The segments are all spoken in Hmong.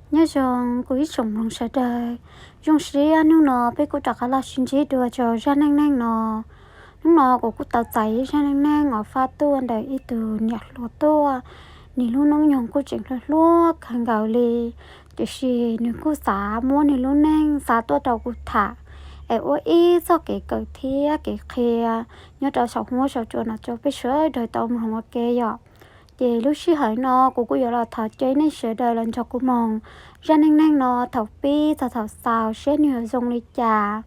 Nyob zoo kuv ib tsoom mloog sawv daws, zoo siab hnub no peb kuj rov qab los sib ntsib dua rau zaj neej neeg no. Hnub no kuv kuj tau txais ib zaj neej neeg uas faj tuaj ntawm ib tug niam hluas tuaj. Nws lub hnub nyoog kuj tseem hluas hluas kawg nkaus li, tiam sis nws kuj xav muab nws lub neej xa tuaj rau kuv tham, es ua ib txoj kev kawm thiab kev qhia nyob rau saum huab saum cua no rau peb sawv daws tau mloog ua ke yom. Ces lub sij hawm no kuv kuj yuav los thov caw nej sawv daws los nrog kuv mloog zaj neej neeg no thaum pib txog thaum xaus seb nws yuav zoo li cas.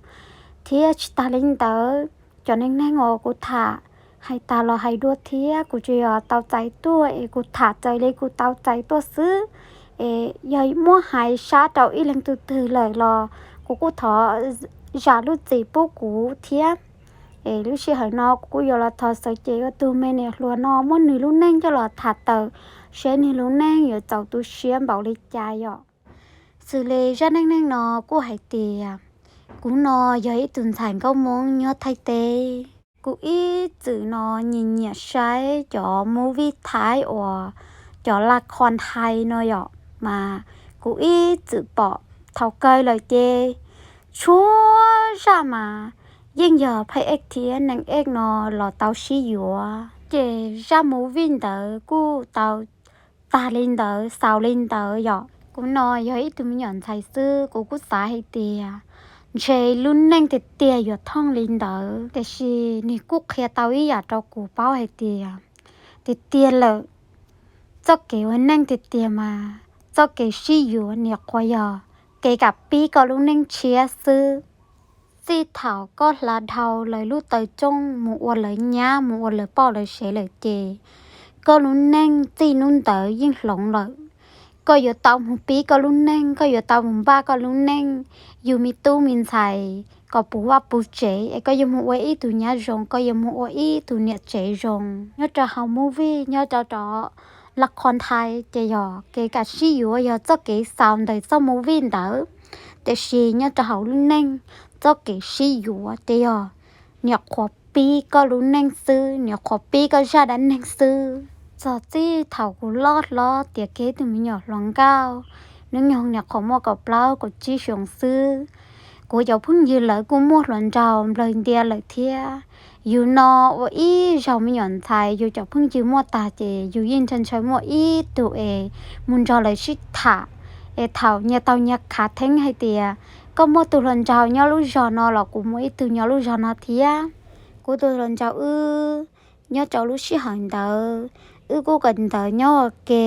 Thiab tsis tas li ntawd, cov neej neeg uas kuv tham hais tas los hais dua thiab kuv tsuas yog tau txais tuaj es kuv tham raws li kuv tau txais tuaj xwb. Es yog muab hais sab rau ib leeg twg twg lawm los kuv kuj thov zam lub txim pub kuv thiab. Es lub sij hawm no kuv kuj yuav los thov xav ces ua tus me niam hluas no muab nws lub neej coj los tham tawm, seb nws lub neej yuav txaus tu siab npaum li cas yom. Xws li zaj neej neeg no kuj hais tias, kuv no yog ib tug ntxhais nkauj Hmoob nyob Thaib teb. Kuv ib txwm no nyiam nyiam saib cov movie Thaib uas cov laj khon Thaib no yom, mas kuv ib txwm pom thaum kawg lawm ces txhua zaj mas yeej yog phab ej thiab neej ej no los tau sib yuav, ces zaj movie ntawd kuj tau tag li ntawd xaus li ntawd yom. Kuv no yog ib tug me nyuam ntxhais xwb, kuv kuj xav hais tias ntshe lub neej tiag tiag yuav thooj li ntawd, tiam sis nws kuj qhia tau ib yam rau kuv paub hais tias tiag tiag lawm, txoj kev ua neej tiag tiag mas txoj kev sib yuav niam qhuav yog kev kam pib koj lub neej tshiab xwb. Txij thaum koj hla dhau lawv lub taw rooj mus ua lawv nyab mus ua lawv poj lawv sev lawm ces koj lub neej txij hnub ntawd yeej hloov lawm. Koj yuav tau mus pib koj lub neej, koj yuav tau mus npaj koj lub neej, yug me tub me ntxhais kom puv vaj puv tsev, es koj yuav mus ua ib tug nyab zoo, koj yuav mus ua ib tug niam tsev zoo. Nyob rau hauv movie, nyob rau cov laj khon Thaib ces yog kev kam sib yuav yog txoj kev xaus ntawm txoj movie ntawd, tiam sis nyob rau hauv lub neej, txoj kev sib yuav ces yog niam qhuav pib koj lub neej xwb, niam qhuav pib koj zaj dab neeg xwb. Txog txij thaum kuv loj hlob tiav kiag ib tug me nyuam hluas nkauj, hnub nyoog niam qhuav muaj kaum plaub kaum tsib xyoos xwb, kuv cov phooj ywg lawv kuj muaj hluas nraug nplawg ntias lawm thiab. Yus no ua ib zaug me nyuam ntxhais, yus cov phooj ywg muaj tag ces yus yeej ntshaw ntshaw muaj ib tug es mus nrog lawv sib tham. Es thaum nyias tau nyias khav theeb hais tias koj muaj tus hluas nraug nyob lub zos no los kuv muaj ib tug nyob lub zos no thiab. Kuv tus hluas nraug wb nyob rau lub sij hawm ntawd, wb kuj kawm ntawv nyob ua ke,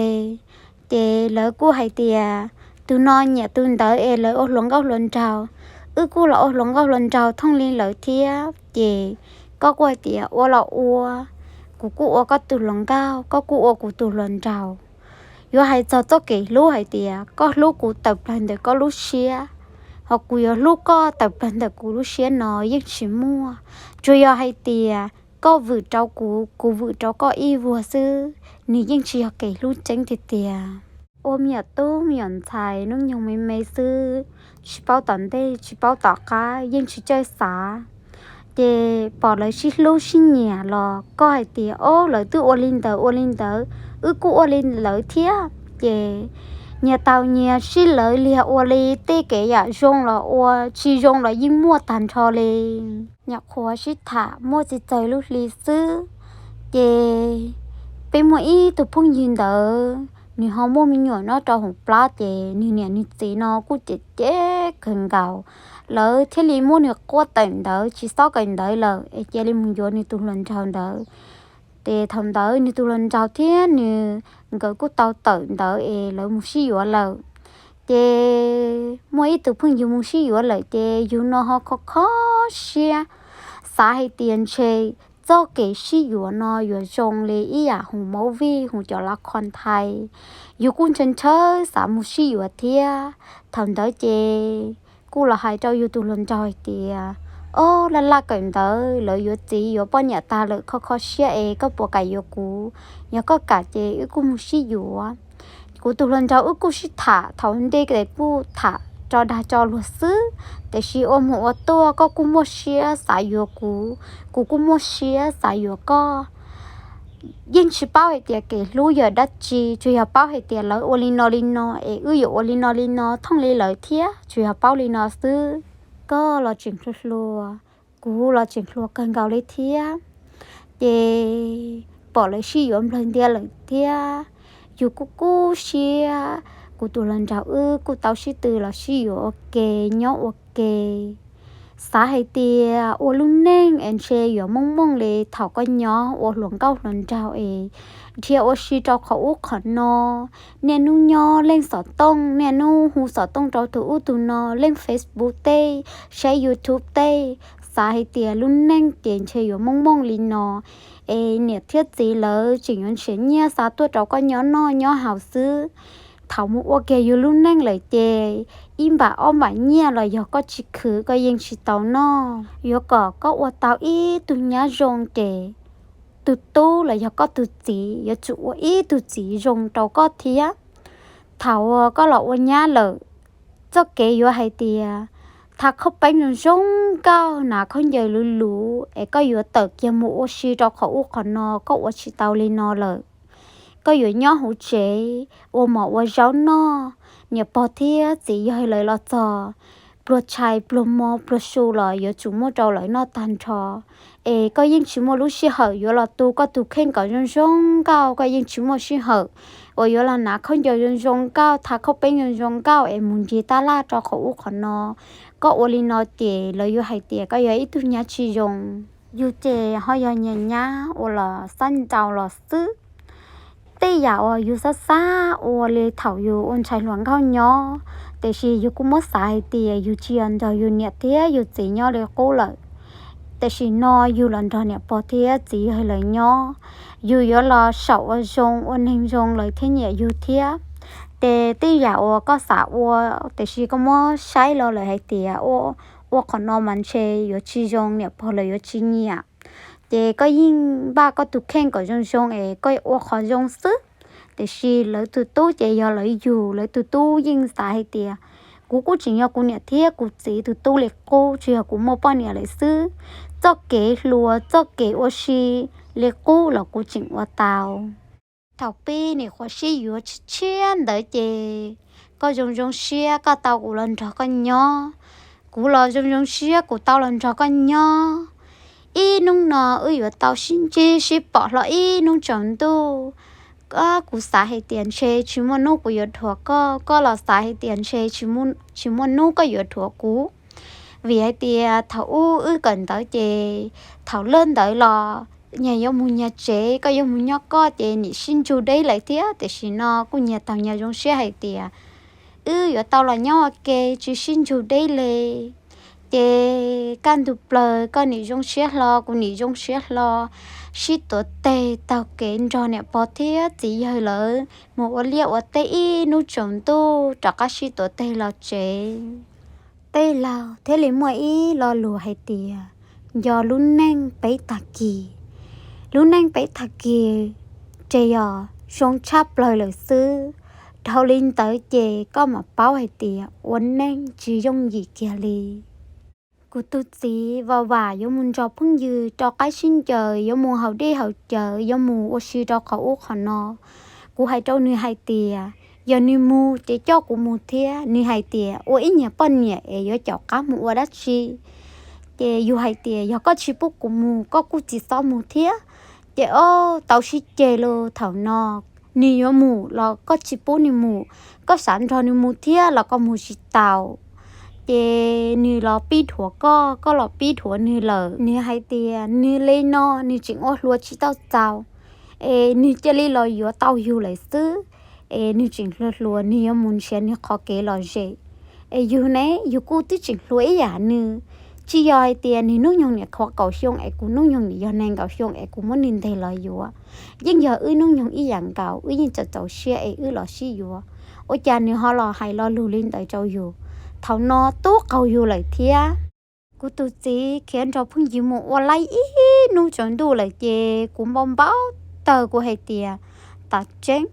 ces lawv kuj hais tias tus no nyiam tus ntawd es lawv ua hluas nkauj hluas nraug. Wb kuj los ua hluas nkauj hluas nraug thooj li lawv thiab, ces koj kuj hais tias ua los ua, kuv kuj ua koj tus hluas nkauj, koj kuj ua kuv tus hluas nraug. Yuav hais txog txoj kev hlub hais tias koj hlub kuv tawm plaws ntawm koj lub siab, ho kuv yuav hlub koj tawm plaws ntawm kuv lub siab no yeej tsis muaj. Tsuas yog hais tias koj vwm rau kuv, kuv vwm rau koj ib vuag xwb, nws yeej tsis yog kev hlub tseeb tiag tiag. Ua me nyuam tub me nyuam ntxhais hnub nyoog me me xwb, tsis paub tom ntej tsis paub tom qab, yeej tsis txawj xav. Ces pom lawv sib hlub sib nyiam los koj hais tias, ob, lawv twb ua li ntawd ua li ntawd, wb kuj ua li lawv thiab. Ces nyias tau nyias sib lawv liag ua li, tej kev yam zoo los ua, tsis zoo los yeej muaj tag nrho li. Nyuam qhuav sib tham muaj tsis txog lub hli xwb, ces peb muaj ib tug phooj ywg ntawd nws ho muaj me nyuam nyob rau hauv plab, ces nws niam nws txiv no kuj cem cem kawg nkaus, lawv thiaj li muab nws quaj tawm ntawd tsis txhob kawm ntawv lawm es cia li mus yuav nws tus hluas nraug ntawd. Ces thaum ntawd nws tus hluas nraug thiab nws, nkawd kuj tau tawm ntawd es lawv mus sib yuav lawm. Ces muaj ib tug phooj ywg mus sib yuav lawm ces yus no ho kho kho siab, xav hais tias ntshe txoj kev sib yuav no yuav zoo li ib yam hauv movie hauv cov laj khon Thaib. Yus kuj ntshaw ntshaw xav mus sib yuav thiab. Thaum ntawd ces kuj los hais rau yus tus hluas nraug hais tias, ob, laj laj kawm ntawv lawv yuav txiv yuav poj niam tag lawm, kho kho siab es koj puas kam yuav kuv? Yog koj kam ces wb kuj mus sib yuav. Kuv tus hluas nraug wb kuj sib tham thaum ntej ces kuj tham tso dag tso luag xwb, tiam sis ua mus ua tuaj koj kuj muaj siab xav yuav kuv, kuv kuj muaj siab xav yuav koj. Yeej tsis paub hais tias kev hlub yog dab tsi, tsuas yog paub hais tias lawv ua li no li no es wb yuav ua li no li no thooj li lawv thiab, tsuas yog paub li no xwb. Koj los tseem hluas hluas, kuv los tseem hluas kawg nkaus li thiab. Ces pom lawv sib yuav nplawg ntia lawm thiab, yus kuj kub siab. Kuv tus hluas nraug wb kuj tau sib tw los sib yuav ua ke, nyob ua ke. Xav hais tias ua lub neej es ntshe yuav moob mooj li thaum koj nyob ua hluas nkauj hluas nraug es dhia ua si rau qhov ub qhov no, niaj hnub nyob leej xov tooj, niaj hnub hu xov tooj rau tus ub tus no, leej Facebook tej, saib YouTube tej. Xav hais tias lub neej ces ntshe yuav moob mooj li no es niam thiab txiv lawv tseem yuav nrhiav nyiaj xa tuaj rau koj nyob noj nyob haus xwb. Thaum mus ua kiag yus lub neej lawm ces ib npam ob npam nyiaj los yog koj tsis khwv koj yeej tsis tau noj. Yuav kom koj ua tau ib tug nyab zoo ces tus tub los yog koj tus txiv yuav tsum ua ib tug txiv zoo rau koj thiab. Thaum uas koj los ua nyab lawm, txoj kev yuav hais tias thav khaub peeb zoo zoo nkauj, hnav khaub ncaws luv luv es koj yuav tawm kiag mus ua si rau qhov ub qhov no, koj ua tsis tau li no lawm. Koj yuav nyob hauv tsev ua mov ua zaub noj, niam pog thiab txiv yawg lawv los txog, pluag tshais pluag hmo pluag su los yuav tsum muaj rau lawv noj tag nrho. Es koj yeej tsis muaj lub sij hawm yuav los tu koj tus kheej kom zoo zoo nkauj, koj yeej tsis muaj sij hawm uas yuav los hnav khaub ncaws zoo zoo nkauj, thav khaub peeb zoo zoo nkauj es mus ncig tab laj rau qhov ub qhov no. Koj ua li no ces lawv yuav hais tias koj yog ib tug nyab tsis zoo. Yus ces ho yog niag nyab uas los xab ntaus los xwb. Tej yam uas yus xab xab ua li thaum yus ua ntxhais hluas nkauj nyob, tiam sis yus kuj muab xav hais tias yus tsis yog nrog yus niam thiab yus txiv nyob li qub lawm. Tam sim no yus los nrog niam pog thiab txiv yawg lawv nyob, yus yuav los saum ua zoo ua neeg zoo lawv thiaj nyiam yus thiab. Ces tej yam uas koj xav ua, tiam sis koj muab saib los lawm hais tias ua qhov no mas ntshe yuav tsis zoo, niam pog lawv yuav tsis nyiam. Ces koj yeej npaj koj tus kheej kom zoo zoo es koj ua qhov zoo xwb. Tiam sis lawv tus tub ces yog lawv yug, lawv tus tub yeej xav hais tias kuv kuj tseem yog kuv niam thiab kuv txiv tus tub li qub, tsuas yog kuv muaj poj niam lawm xwb. Txoj kev hluas, txoj kev ua si li qub los kuv tseem ua tau. Thaum pib nim qhuav sib yuav tshiab tshiab ntawd ces koj zoo zoo siab koj tau kuv los nrog koj nyob, kuv los zoo zoo siab kuv tau los nrog koj nyob. Ib hnub no wb yuav tau sib ntsib sib pom hlo ib hnub tsaus ntuj. Kuv xav hais tias ntshe tsis muaj hnub kuv yuav dhuav koj, koj los xav hais tias ntshe tsis muaj hnub koj yuav dhuav kuv. Vim hais tias thaum ub wb kawm ntawv ces thaum lawj ntawd los nyias yuav mus nyias tsev, koj yuav mus nyob koj ces nim sib ntsug deb lawm thiab. Tam sim no kuj nyias taug nyias zoo siab hais tias wb yuav tau los nyob ua ke tsis sib ntsug deb li. Ces kaj ntug plaws koj nim zoo siab hlo kuv nim zoo siab hlo, sib tuav teg taug kev nrog niam pog thiab txiv yawg lawv mus ua liaj ua teb ib hnub tsaus ntuj rov qab sib tuav teg los tsev. Tej laug thiaj li muaj ib lo lus hais tias nco lub neej peb tag kis. Lub neej peb tag kis ces yog zoo tshaj plaws lawm xwb. Dhau li ntawd ces koj mam paub hais tias ua neej tsis yooj yim kiag li. Kuv tus txiv vam vam yuav mus nrog phooj ywg rau qaib sib ncaws, yuav mus haus dej haus cawv, yuav mus ua si rau qhov ub qhov no. Kuv hais rau nws hais tias yog nws mus ces coj kuv mus thiab. Nws hais tias ua ib niag poj niam es yuav caum qab mus ua dab tsi. Ces yus hais tias yog koj tsis pub kuv mus koj kuj tsis txhob mus thiab. Ces ob tau sib ceg los thaum no, nws yuav mus los koj tsis pub nws mus, koj xav nrog nws mus thiab los koj mus tsis tau. Ces nws los pib dhuav koj, koj los pib dhuav nws lawm. Nws hais tias nws li no nws tseem ua hluas tsis tau txaus, es nws cia li los yuav tau yus lawm xwb. Es nws tseem hluas hluas, nws yuav mus nrhiav nws qhov kev lom zem. Es yus ne, yus kuj twb tseem hluas ib yam nws. Tsis yog hais tias nws hnub nyoog niam qhuav kaum xyoo es kuv hnub nyoog niam yog nees nkaum xyoo es kuv muab nws nteg los yuav. Yeej yog wb hnub nyoog ib yam nkaus, wb yeej txaus txaus siab es wb los sib yuav. Ua cas nws ho los hais lo lus li ntawd rau yus? Thaum no twb qaug yus lawm thiab. Kuv tus txiv khiav nrog phooj ywg mus ua laib ib hnub tsaus ntuj lawm ces kuv npau npau taws, kuv hais tias tam tseeb,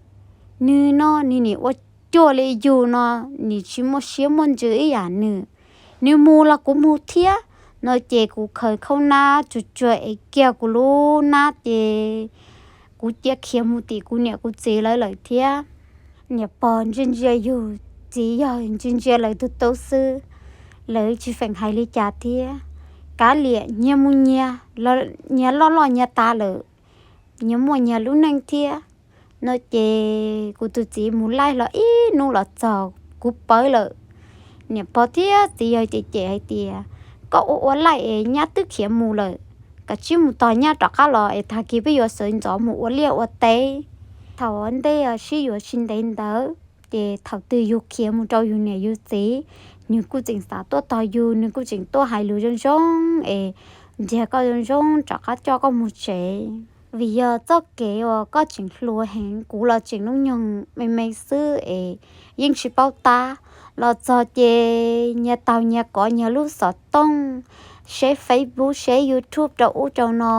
nws no nws nim ua cuag li yus no, nim tsis muaj siab muaj ntsws ib yam nws. Nws mus los kuv mus thiab no ces kuv khaws khaub nab tsuag tsuag es kiag kuv lub nab ces kuv cia khiav mus tim kuv niam kuv txiv lawv lawm thiab. Niam pog ntsia ntsia yus, txiv yawg ntsia ntsia lawv tus tub xwb, lawv tsis feem hais li cas thiab. Kav liam, nyias mus nyias, nyias loj loj nyias tas lawm, nyias muaj nyias lub neej thiab no ces kuv tus txiv mus laij hlo ib hnub los txog kuv pawv lawm. Niam pog thiab txiv yawg cem cem hais tias, koj ua ua laij es nyab twb khiav mus lawm, kav tsij mus tos nyab rov qab los es tag kis peb yuav sawv ntxov mus ua liaj ua teb. Thaum ntej sib yuav tsis ntev ntawd ces thaum twg yus khiav mus rau yus niam yus txiv, nws kuj tseem xav tuaj tos yus, nws kuj tseem tuaj hais lus zoo zoo es nrhiav koj zoo zoo rov qab coj koj mus tsev. Vim yog txoj kev uas koj tseem hluas heev, kuv los tseem hnub nyoog me me xwb es yeej tsis paub tab. Los txog ces nyias taug nyias kov nyias lub xov tooj, seb Facebook seb YouTube rau ub rau no.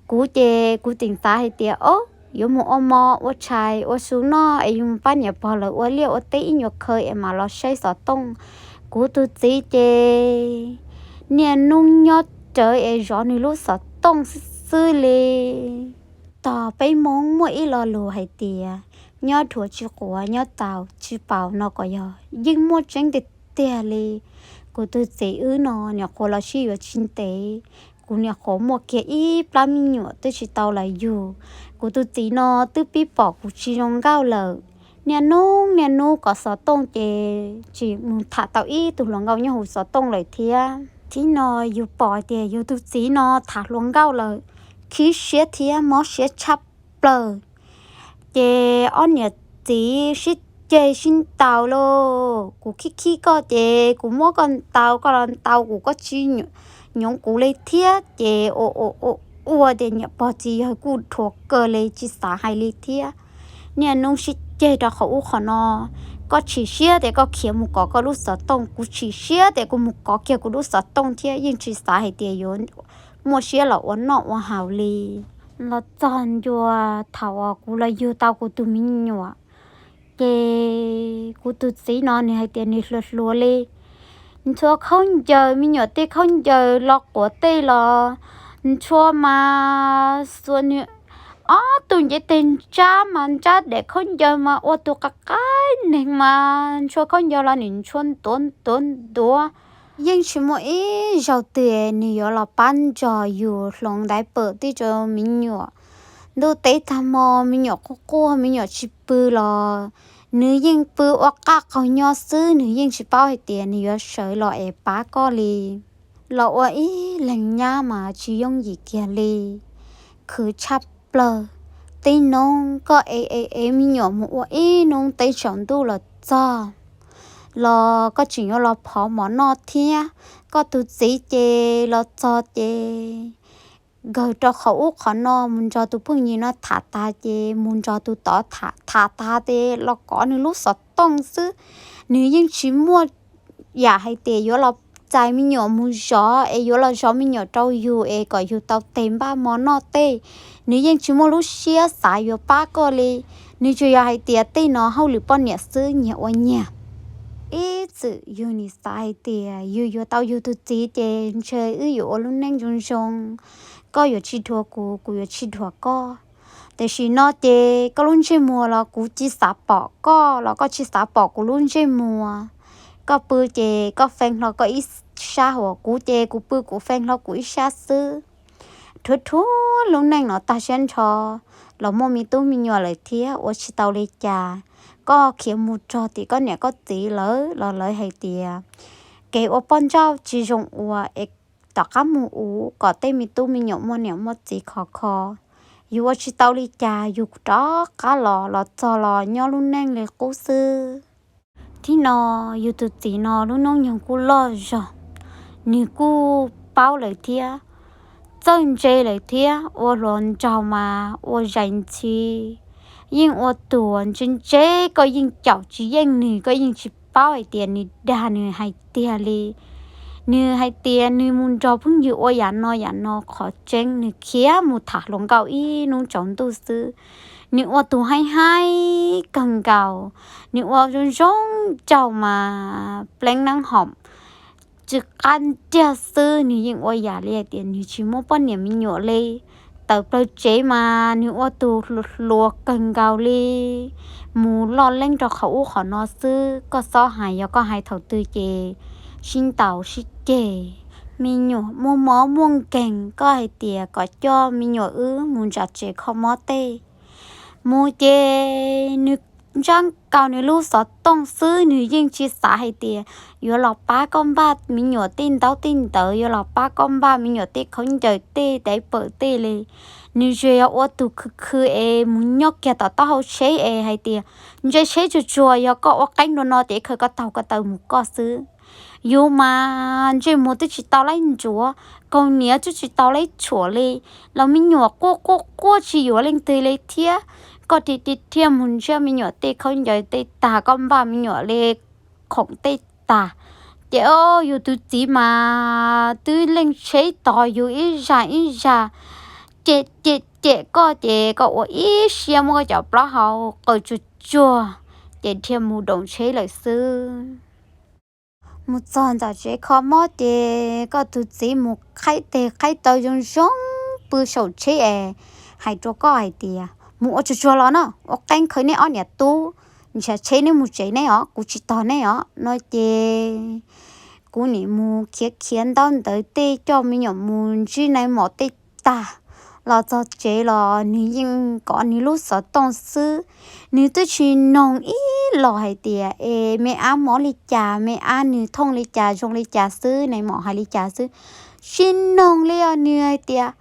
Kuv ces kuv tseem xav hais tias, o, yuav mus ua mov ua tshais ua su noj es yuav mus pab niam pog lawv ua liaj ua teb ib nyuag khaws es mam los saib xov tooj. Kuv tus txiv ces niaj hnub nyob rawv es zov nws lub xov tooj xwb xwb li. Tog peb Hmoob muaj ib lo lus hais tias, nyob dhuav tsis quav, nyob tau tsis paus no kom yog yeej muaj tseeb tiag tiag li. Kuv tus txiv wb no niam qhuav los sib yuav tsis ntev, kuv niam qhuav muaj kiag ib plab me nyuam twb tsis tau los yug. Kuv tus txiv no twb pib pom kuv tsis zoo nkauj lawm, niaj hnub niaj hnub kov xov tooj ces tsis mus tham tau ib tug hluas nkauj nyob hauv xov tooj lawm thiab. Thib no yus pom tias yus tus txiv no tham hluas nkauj lawm, khib siab thiab mob siab tshaj plaws. Ces ob niam txiv sib ceg sib ntaus lauj, kuv khib khib koj ces kuv muab koj ntaus, koj los ntaus kuv, koj tsis nyoov kuv li thiab. Ces ua ua tias niam pog txiv yawg kuj dhuav kawg li tsis xav hais li thiab. Niaj hnub sib ceg rau qhov ub qhov no, koj chim siab tias koj khiav mus kov koj lub xov tooj, kuv chim siab tias kuv mus kov kiag kuv lub xov tooj thiab, yeej tsis xav hais tias yuav muaj siab los ua noj ua haus li. Los txog ncua thaum uas kuv los yug tau kuv tus me nyuam, ces kuv tus txiv no nws hais tias nws hluas hluas li, ntshua khaub ncaws, me nyuam tej khaub ncaws los quav tej los ntshua mas xuas nws ob tug ncev teg ntsab mas ntsab daim khaub ncaws mas ua tus qab qaib neeg mas ntshua khaub ncaws los nws ntshua ntuav ntuav ntuav. Yeej tsis muaj ib zaug twg nws yuav los pab nrog yus hloov diaper tib rau me nyuam. Ntuj teb tag hmo me nyuam quaj quaj me nyuam tsis pw los nws yeej pw ua qaj qaug nyob xwb, nws yeej tsis paub hais tias nws yuav sawv los es pab koj li. Los ua ib leeg nyab mas tsis yooj yim kiag li, khwv tshaj plaws. Tib hnub koj ev ev ev me nyuam mus ua ib hnub teb tsaus ntuj los txog, los koj tseem yuav los phov mov noj thiab. Koj tus txiv ces los txog ces nkawg rau qhov ub qhov no, mus nrog tus phooj ywg no tham tas ces mus nrog tus tod tham, tham tas ces los kov nws lub xov tooj xwb. Nws yeej tsis muaj yam hais tias yuav los txais me nyuam mus zov es yuav los zov me nyuam rau yus es kom yus tau tes npaj mov noj tej. Nws yeej tsis muaj lub siab xav yuav pab koj li. Nws tsuas yog hais tias tej no hauj lwm poj niam xwb, nyias ua nyias. Ib txwm yus nim xav hais tias yus yuav tau yus tus txiv ces ntshe wb yuav ua lub neej zoo zoo, koj yuav tsis dhuav kuv, kuv yuav tsis dhuav koj. Tam sim no ces koj lub ntsej muag los kuv tsis xav pom koj, los koj tsis xav pom kuv lub ntsej muag. Koj pw ces koj fee hlo koj ib sab hauv, kuv ces kuv pw kuv fee hlo kuv ib sab xwb. Rhuav rhuav lub neej no tag siab nrho, los muaj me tub me nyuam lawm thiab ua tsis tau li cas. Koj khiav mus rog tim koj niam koj txiv lawv los lawv hais tias kev ua poj nrauj tsis zoo ua es tom qab mus uv kom tej me tub me nyuam muaj niam muaj txiv khov kho. Yus ua tsis tau li cas, yus rov qab los, los txog los nyob lub neej li qub xwb. Thib no yus tus txiv no lub hnub nyoog kuj loj zog, nws kuj paub lawm thiab, txawj ntse lawm thiab, ua hluas nraug mas ua zais ntxhi, yeej ua tuag ntse ntse, koj yeej caum tsis yeej nws, koj yeej tsis paub hais tias nws dag nws hais tiag li. Nws hais tias nws mus nrog phooj ywg ua yam no yam no, qhov tseeb nws khiav mus tham hluas nkauj ib hnub tsaus ntuj xwb. Nws ua tus haib haib kawg nkaus, nws ua zoo zoo nraug mas pleev neeb hom tsw qab ntiag xwb, nws yeej ua yam li hais tias nws tsis muaj poj niam me nyuam li. tawm plaws tsev mas nws ua tus hluas kawg nkaus li, mus loj leeb rau qhov ub qhov no xwb. Koj txhob hais, yog koj hais thaum twg ces sib ntaus sib ceg. Me nyuam muaj mob muaj nkeeg, koj hais tias kom coj me nyuam wb mus ntsa tsev kho mob tej. Mus ces nws ntsab nkaus nws lub xov tooj xwb, nws yeej tsis xav hais tias yuav los pab koj npaj me nyuam tej ntaub tej ntawv, yuav los pab koj npaj me nyuam tej khaub ncaws tej diaper tej li. Nws tsuas yog ua tus khwv khwv es mus nyob kiag tom taub hau tsheb es hais tias ntse tsheb tsuag tsuag, yog koj ua qeeb dua no ces khaws ko taw ko taw mus koj xwb. Yus mas ntsej muag twb tsis tau laib ntsuav, kaus hniav twb tsis tau laib tshuam li, los me nyuam quaj quaj quaj tsis yuav leej twg li thiab. Koj thiaj mus ntsiab me nyuam tej khaub ncaws tej tag, koj npaj me nyuam li khoom tej tag. Ces o, yus tus txiv mas twb leej tsheb tos yus ib zag ib zag, cem cem cem koj ces koj ua ib siab muab koj cov plaub hau qaws tsuag tsuag ces dhia mus doos tsheb lawm xwb. Mus txog ntawm tsev kho mob ces koj tus txiv mus qhaib tes qhaib taw zoo zoo pw saum tsheb es hais rau koj hais tias mus ua tsuag tsuag los no, ua qeeb khawv nej ob niam tub, nrhiav tsheb nej mus tsev nej os, kuv tsis tos nej os no ces kuv nim mus khiav khiav ntaub ntawv tej coj me nyuam mus ntsib nais mom tej tag. Los txog tsev los nws yeej kov nws lub xov tooj xwb. Nws twb tsis noog ib los hais tias es me ab mob li cas, me ab nws thooj li cas zoo li cas xwb, nais mom hais li cas xwb. Tsis noog li os, nws hais tias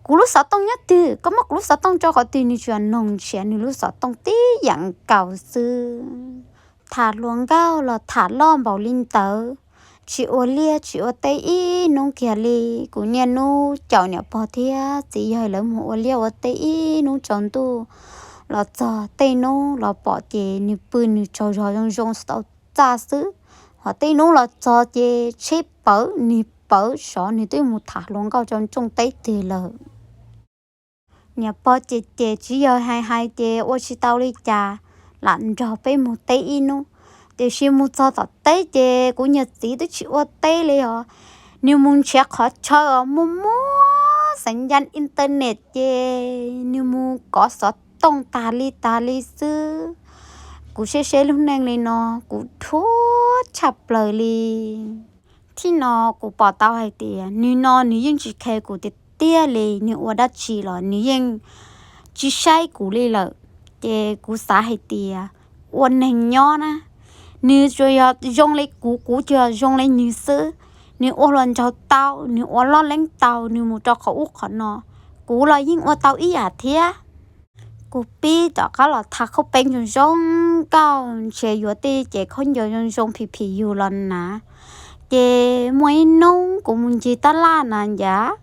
kuv lub xov tooj nyob twg, koj muab kuv lub xov tooj rau qhov twg, nws tsuas noog nrhiav nws lub xov tooj tib yam nkaus xwb. Tham hluas nkauj los tham loj npaum li ntawd, tsis ua liaj tsis ua teb ib hnub kiag li. Kuv niaj hnub caum niam pog thiab txiv yawg lawv mus ua liaj ua teb ib hnub tsaus ntuj, los txog tej hnub los pom ces nws pw nws tsaug zog zoo zoo tau txaj xwb, hos tej hnub los txog ces tsheb pawv nws pawv sov, nws twb mus tham hluas nkauj rau nrooj teb twg lawm. Niam pog ces ces txiv yawg hais hais ces ua tsis tau li cas, lam nrog peb mus teb ib hnub. Tiam sis mus txog tom teb ces kuv niag txiv twb tsis ua teb li os, nws mus nrhiav qhov chaw os muaj muaj xeev ncaj internet ces nws mus kov xov tooj tag li tag li xwb. Kuv saib saib lub neej li no, kuv dhuav tshaj plaws li. Thaum no kuv pom tau hais tias nws no nws yeej tsis khe kuv tiag tiag li, nws ua dab tsi los nws yeej tsis saib kuv li lawm. Ces kuv xav hais tias ua neeg nyob na, nws tsuas yog zoo li kuv, kuv tsuas yog zoo li nws xwb. Nws ua hluas nraug tau, nws ua loj leeb tau, nws mus rau qhov ub qhov no, kuv los yeej ua tau ib yam thiab. Kuv pib rov qab los tham khaub peeb zoo zoo nkauj, nrhiav yuav tej cev khaub ncaws zoo zoo phim phim yug los hnav. Ces muaj ib hnub kuv mus ncig tab laj na ncav,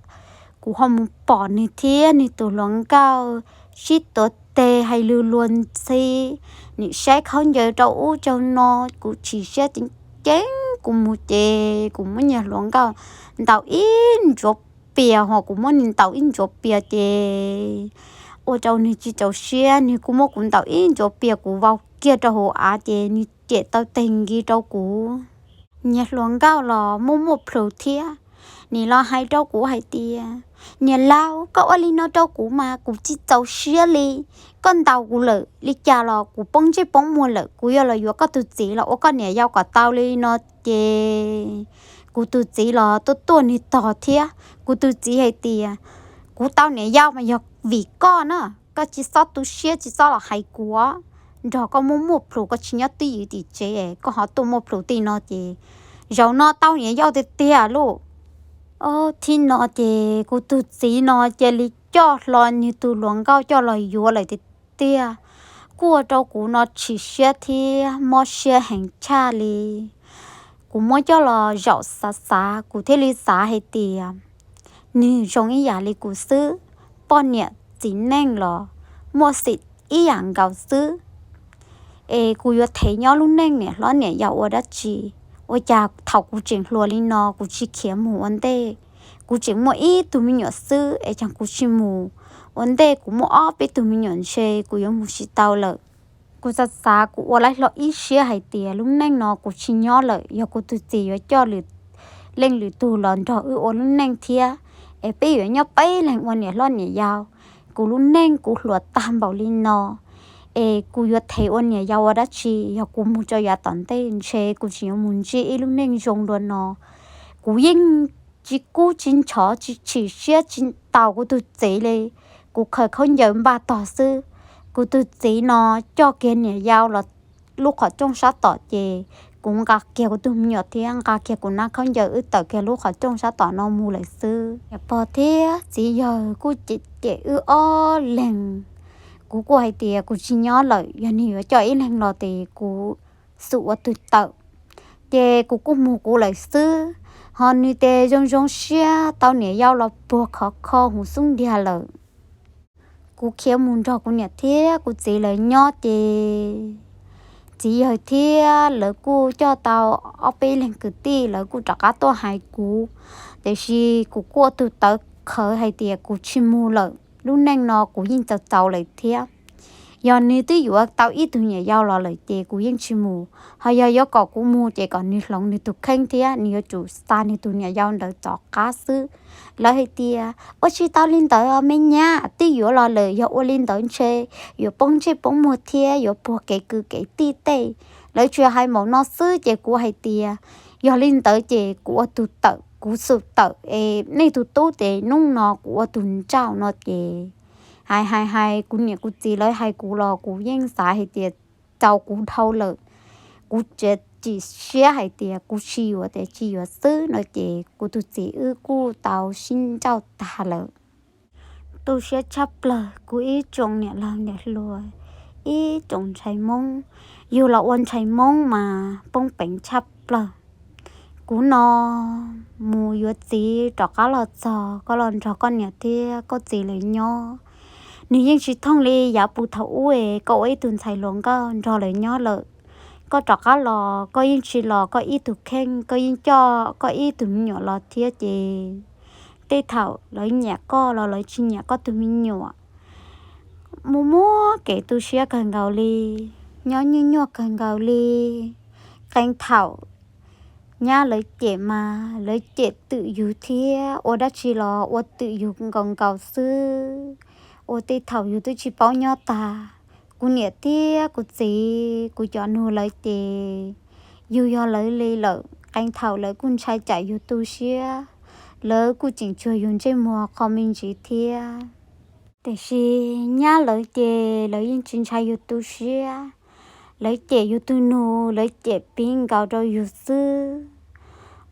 kuv ho mus pom nws thiab nws tus hluas nkauj sib tuav tes hais lus luag ntxhi. Nws saib khaub ncaws rau ub rau no, kuv chim siab ceev ceev, kuv mus ces kuv muab nws hluas nkauj ntaus ib ntsuav pias, hos kuv muab nws ntaus ib ntsuav pias ces ua rau nws tsis txaus siab, nws kuj muab kuv ntaus ib ntsuav pias, kuv vau kiag rau hauv av ces nws cem tau teg nkis rau kuv. Nws hluas nkauj los muaj muaj plhus thiab, nws los hais rau kuv hais tias, niam laus, koj ua li no rau kuv mas kuv tsis txaus siab li. Koj ntaus kuv lawm li cas los kuv poob ntsej poob muag lawm, kuv yuav los yuav koj tus txiv los ua koj niam yau kom tau li no. Ces kuv tus txiv los tuaj tuaj nws tog thiab. Kuv tus txiv hais tias, kuv tau niam yau mas yog vim koj na, koj tsis txhob tu siab, tsis txhob los hais kuv. Nrog koj muaj muaj plhus, koj tsis nyob twj ywm tim tsev, koj ho tuaj muaj plhus tej no ces zaum no tau niam yau tiag tiag lauj. Thaum no ces kuv tus txiv no cia li coj hlo nws tus hluas nkauj coj los yuav lawm tiag tiag. Kuj ua rau kuv no chim siab thiab mob siab heev tshaj li. Kuv muab coj los zaum xav xav, kuv thiaj li xav hais tias nws zoo ib yam li kuv xwb, poj niam txiv neej los muaj xim ib yam nkaus xwb. Es kuv yuav thev nyob lub neej niam hlob niam yau ua dab tsi? Ua cas thaum kuv tseem hluas li no kuv tsis khiav mus ua ntej? Kuv tseem muaj ib tug me nyuam xwb es cas kuv tsis mus ua ntej? Kuv muaj ob peb tug me nyuam ntshe kuv yuav mus tsis tau lawm. Kuv xav xav kuv ua laib hlo ib siab hais tias lub neej no kuv tsis nyob lawm, yog kuv tus txiv yuav coj leej lwm tus los nrog wb ua lub neej thiab. es peb yuav nyob peb leeg ua niam hlob niam yau. Kuv lub neej kuv hluas tag npaum li no, es kuv yuav them ua niam yau ua dab tsi? Yog kuv mus rau yav tom ntej ntshe kuv tsis yuav mus ntsib ib lub neej zoo dua no. Kuv yeej tsis kub tsis ntxhov tsis chim siab tsis taus kuv tus txiv li. Kuv khaws khaub ncaws npaj tog xwb, kuv tus txiv no coj kiag niam yau los lub qhov rooj sab tom ces kuv nqa kiag kuv tus me nyuam thiab nqa kiag kuv nab khaub ncaws wb tawm kiag lub qhov rooj sab tom no mus lawm xwb. Niam pog thiab txiv yawg kuj cem cem wb ob leeg. Kuv kuj hais tias kuv tsis nyob lawm, yog nws yuav coj ib leeg los ces kuv xum ua tus tawm. Ces kuv kuj mus kuv lawm xwb, ho nws ces zoo zoo siab tau niam yau los puag khov kho huv xub ntiag lawm. Kuv khiav mus nrog kuv niam thiab kuv txiv lawv nyob ces txiv yawg thiab lawv kuj coj tau ob peb leeg kwv tij, lawv kuj rov qab tuaj hais kuv, tiam sis kuv kuj ua tus tawv qhawv hais tias kuv tsis mus lawm, lub neej no kuv yeej txaus txaus lawm thiab. Yog nws twb yuav tau ib tug niam yau los lawm ces kuv yeej tsis mus, ho yog yuav kom kuv mus ces kom nws hloov nws tus kheej thiab nws yuav tsum xa nws tus niam yau ntawd rov qab xwb. Lawv hais tias ua tsis tau li ntawd me nyab, twb yuav los lawm, yog ua li ntawd ntshe yuav poob ntsej poob muag thiab yuav puag kev kwv kev tij tej. Lawv tsuas hais npaum no xwb ces kuv hais tias yog li ntawd ces kuv ua tus tawm, kuv xum tawm es nej tus tub ces hnub no kuv ua tus nrauj no ces hais hais hais kuv niam kuv txiv lawv hais kuv los kuv yeej xav hais tias tau kuv dhau lawm. Kuv txiav txim siab hais tias kuv tsis yuav ces tsis yuav xwb no ces kuv tus txiv wb kuj tau sib nrauj tag lawm. Tu siab tshaj plaws kuv ib tsoom niam laus niam hluas, ib tsoom ntxhais Hmoob, yug los ua ntxhais Hmoob mas poob peev tshaj plaws. Kuv no mus yuav txiv rov qab los txog koj los nrog koj niam thiab koj txiv lawv nyob, nws yeej tsis thooj li yav puag thaum ub es koj ua ib tug ntxhais hluas nkauj nrog lawv nyob lawm. Koj rov qab los koj yeej tsis los koj ib tug kheej, koj yeej coj koj ib tug me nyuam los thiab ces tej thaum lawv nyiam koj los lawv tsis nyiam koj tus me nyuam. Muaj muaj kev tu siab kawg nkaus li, nyob nyuaj nyuaj kawg nkaus li. Qee thaum nyab lawv cem mas lawv cem twm yus thiab, ua dab tsi los ua twm yus nkaus nkaus xwb, ua tej thaum yus twb tsis paub nyob tag. Kuv niam thiab kuv txiv, kuv cov nus lawv ces yus yog lawv li lawm, qee thaum lawv kuj ntshai tsam yus tu siab, lawv kuj tseem tsuag yus ntsej muag qhov me ntsis thiab. Tiam sis nyab lawv ces lawv yeej tsis ntshai yus tu siab, lawv cem yus tus nus, lawv cem piv nkaus rau yus xwb,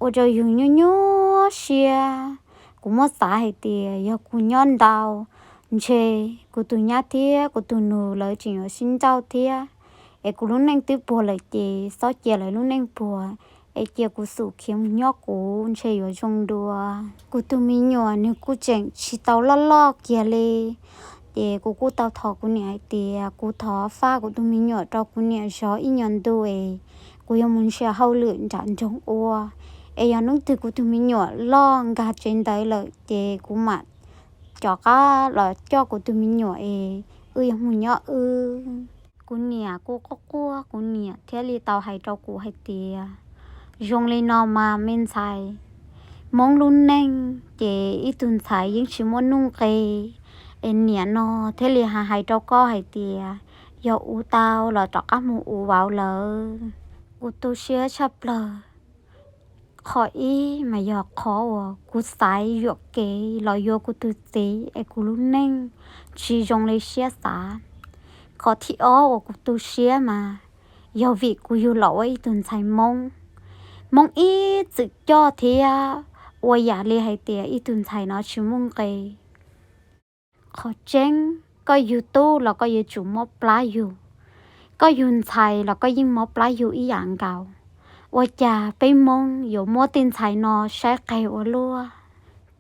ua rau yus nyuaj nyuaj siab. Kuv muab xav hais tias yog kuv nyob ntau, ntshe kuv tus nyab thiab kuv tus nus lawv tseem yuav sib nrauj thiab, es kuv lub neej twb puag lawm ces txhob cia lawv lub neej puag, es cia kuv xum khiav mus nyob kuv ntshe yuav zoo dua. Kuv tus me nyuam nws kuj tseem tsis tau loj loj kiag li, ces kuv kuj tau thov kuv niam hais tias kuv thov faj kuv tus me nyuam rau kuv niam zov ib nyuag ntu es kuv yuav mus nrhiav hauj lwm nram nroog ua, es yog hnub twg kuv tus me nyuam loj nkag tsev ntawd lawm ces kuv mam rov qab los coj kuv tus me nyuam es wb yuav mus nyob wb. Kuv niam kuj quaj quaj, kuv niam thiaj li tau hais rau kuv hais tias zoo li no mas me ntxhais, Hmoob lub neej ces ib tug ntxhais yeej tsis muaj nuj nqis, es niam no thiaj li hais hais rau koj hais tias yog uv tau los rov qab mus uv vauv lawm. Kuv tu siab tshaj plaws. Qhov ib mas yog qhov uas kuv xaiv yuam kev los yuav kuv tus txiv es kuv lub neej tsis zoo li siab xav. Qhov thib ob uas kuv tu siab mas yog vim kuv yug los ua ib tug ntxhais Hmoob. Hmoob ib txwm coj thiab ua yam li hais tias ib tug ntxhais no tsis muaj nqis. Qhov tseeb, koj yug tub los koj yuav tsum mob plab yug, koj yug ntxhais los koj yeej mob plab yug ib yam nkaus. Ua cas peb Hmoob yuav muab tej ntxhais no saib qeg ua luaj?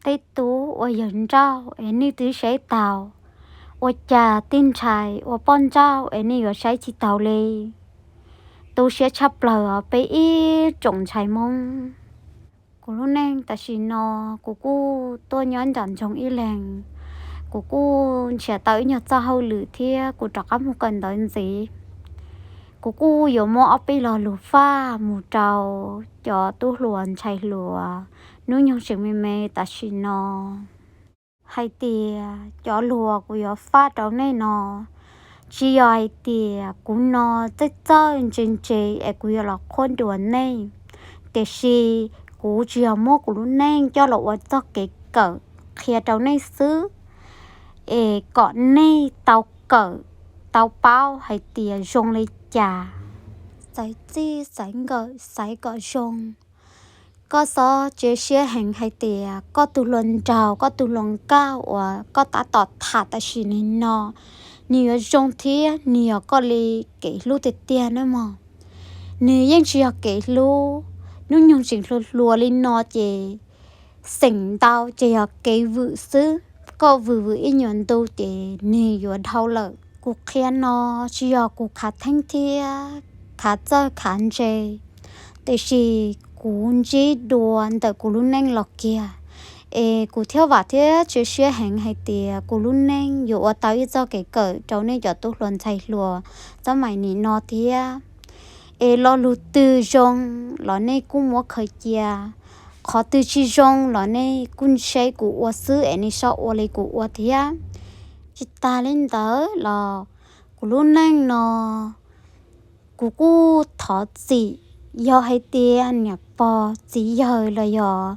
Tej tub ua yawg nrauj es nej twb saib taus, ua cas tej ntxhais ua poj nrauj es nej yuav saib tsis taus li? Tu siab tshaj plaws os peb ib tsoom ntxhais Hmoob. Kuv lub neej tam sim no, kuv kuj tuaj nyob nram nroog ib leeg, kuv kuj nrhiav tau ib nyuag txoj hauj lwm thiab kuv rov qab mus kawm ntawv ntxiv. Kuv kuj yuav muab ob peb lo lus faj mus rau cov tub hluas ntxhais hluas hnub nyoog tseem me me tam sim no. hais tias cov lus kuv yuav faj rau nej no, tsis yog hais tias kuv no txawj txawj ntse ntse es kuv yuav los qhuab ntuas nej, tiam sis kuv tsis yog muab kuv lub neej coj los ua txoj kev kawm qhia rau nej xwb, es kom nej tau kawm, tau paub hais tias zoo li cas, xaiv txij xaiv nkawm xaiv kom zoo. Koj xob tsev siab heev hais tias koj tus hluas nraug, koj tus hluas nkauj uas koj tab tom tham tam sim li no, nws yuav zoo thiab nws yog koj li kev hlub tiag tiag nawb mog. Nws yeej tsis yog kev hlub, hnub nyoog tseem hluas hluas li no ces xeem ntau ces yog kev vwm xwb. Koj vwm vwm ib nyuag ntu ces nws yuav dhau lawm. Kuv qhia no tsis yog kuv khav theeb thiab khav txawj khav ntse, tiam sis kuv ntsib dua ntawm kuv lub neej los kiag, es kuv thiaj vam thiab tsev siab heev hais tias kuv lub neej yuav ua tau ib txoj kev kawm rau nej cov tub hluas ntxhais hluas txoj mais nim no thiab. Es lo lus twg zoo los nej kuj muab khaws cia, qhov twg tsis zoo los nej kuj saib kuv ua xwb es nej so ua li kuv ua thiab. Tsis tas li ntawd los kuv lub neej no kuv kuj thov txim, yog hais tias niam pog txiv yawg los yog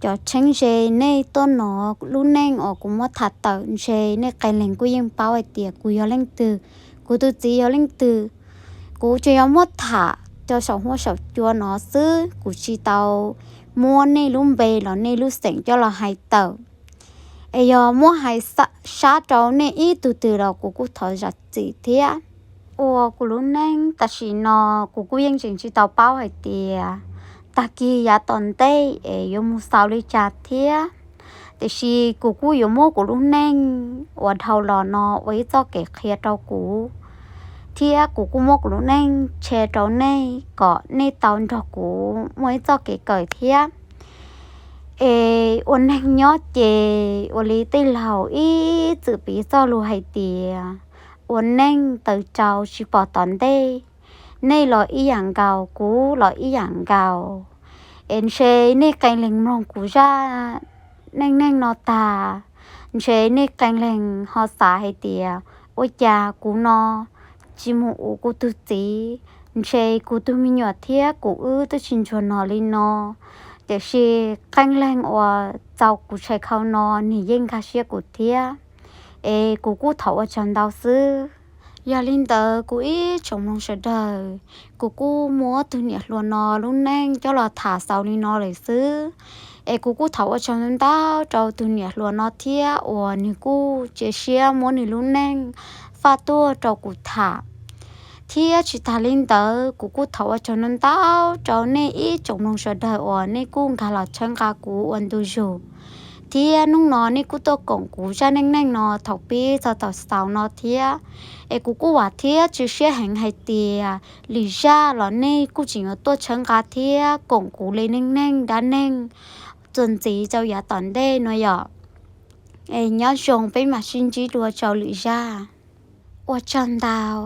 cov txheeb ze nej tuaj nov lub neej uas kuv muab tham tawm ntshe nej qee leeg kuj yeej paub hais tias kuv yog leej twg, kuv tus txiv yog leej twg. Kuv tsuas yog muab tham rau saum huab saum cua no xwb, kuv tsis tau muab nej lub npe los nej lub xeem coj los hais tawm. Es yog muab hais sab rau nej ib tug twg los kuv kuj thov zam txim thiab. Ua kuv lub neej tam sim no kuv kuj yeej tseem tsis tau paub hais tias tag kis yav tom ntej es yuav mus xaus li cas thiab. Tiam sis kuv kuj yuav muab kuv lub neej uas dhau los no ua ib txoj kev qhia rau kuv, thiab kuv kuj muab kuv lub neej tshe rau nej kom nej tau nrog kuv muaj ib txoj kev kawm thiab. Es ua neeg nyob ces ua li tej laus ib txwm piv txoj lus hais tias ua neej taws tsau tsis pom tom ntej. Nej los ib yam nkaus, kuv los ib yam nkaus. Es ntshe nej qee leeg mloog kuv zaj neej neeg no tag, ntshe nej qee leeg ho xav hais tias ua cas kuv no tsis mus ua kuv tus txiv, ntshe kuv tus me nyuam thiab kuv wb twb tsis ntsuag no li no. Tiam sis qee leeg uas txaus kuv tshais khau no nws yeej nkag siab kuv thiab, es kuv kuj thov ua tsaug ntau xwb. Yog li ntawd kuv ib tsoom mloog sawv daws, kuv kuj muab tus niam hluas no lub neej coj los tham xaus li no lawm xwb. Es kuv kuj thov ua tsaug ntau rau tus niam hluas no thiab uas nws kuj txiav siab muab nws lub neej faj tuaj rau kuv tham. Thiab tsis tas li ntawd kuv kuj thov ua tsaug ntau rau nej ib tsoom mloog sawv daws uas nej kuj nkag los tshawb nqa kuv ua ntu zus, thiab hnub no nej kuj tuaj koom kuv zaj neej neeg no thaum pib txog thaum xaus no thiab. Es kuv kuj vam thiab txiav siab heev hais tias lwm zaj los nej kuj tseem yuav tuaj tshawb nqa thiab koom kuv li neej neeg dab neeg txuas ntxiv rau yav tom ntej no yom. Es nyob zoo, peb mam sib ntsib dua rau lwm zaj. Ua tsaug ntau.